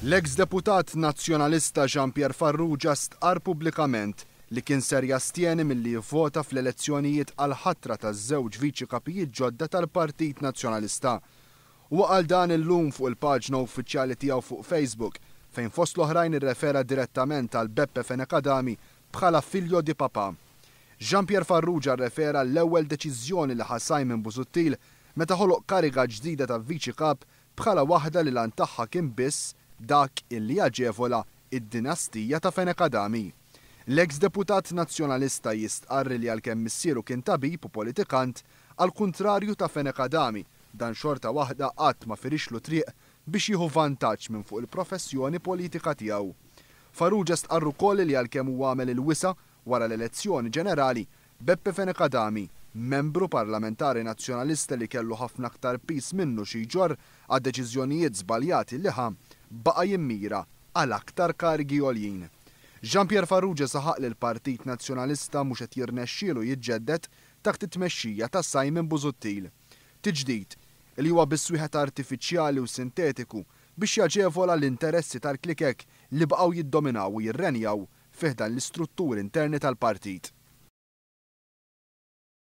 L-eks deputat Nazzjonalista Jean Pierre Farrugia stqarr pubblikament li kien ser jastjeni milli jivvota fl-elezzjonijiet għall-ħatra ta' żewġ viċi kapijiet ġodda tal-Partit Nazzjonalista. Huwa qal dan illum fuq il-paġna uffiċjali tiegħu fuq Facebook fejn fost l-oħrajn irrefera direttament għal Beppe Fenech Adami bħala figlio di papà. Jean Pierre Farrugia rrefera għall-ewwel deċiżjoni li ħa Simon Busuttil meta ħoloq kariga ġdida ta' Viċi Kap bħala waħda li l-għan tagħha kien biss dak illi jaġevola d-dinastija ta' Fenech Adami. L-eks deputat Nazzjonalista jistqarr li għalkemm missieru kien tabib u politikant, għall-kuntrarju ta' Fenech Adami, dan xorta waħda qatt ma firixlu triq biex jieħu vantaġġ minn fuq il-professjoni politika tiegħu. Farrugia stqarr ukoll li għalkemm huwa għamel il-wisa' wara l-elezzjoni ġenerali, Beppe Fenech Adami, membru parlamentari Nazzjonalista li kellu ħafna aktar piż minnu xi jġorr għad-deċiżjonijiet żbaljati li ħa, baqa' jimmira għal aktar karigi għoljin. Jean Pierre Farrugia saħaq li l-Partit Nazzjonalista mhux qed jirnexxielu jiġġedded taħt it-tmexxija ta' Simon Busuttil. Tiġdid, li huwa biss wieħed artifiċjali u sintetiku biex jaġevola l-interessi tal-klikek li baqgħu jiddominaw u jirrenjaw fi ħdan l-istrutturi interni tal-partit.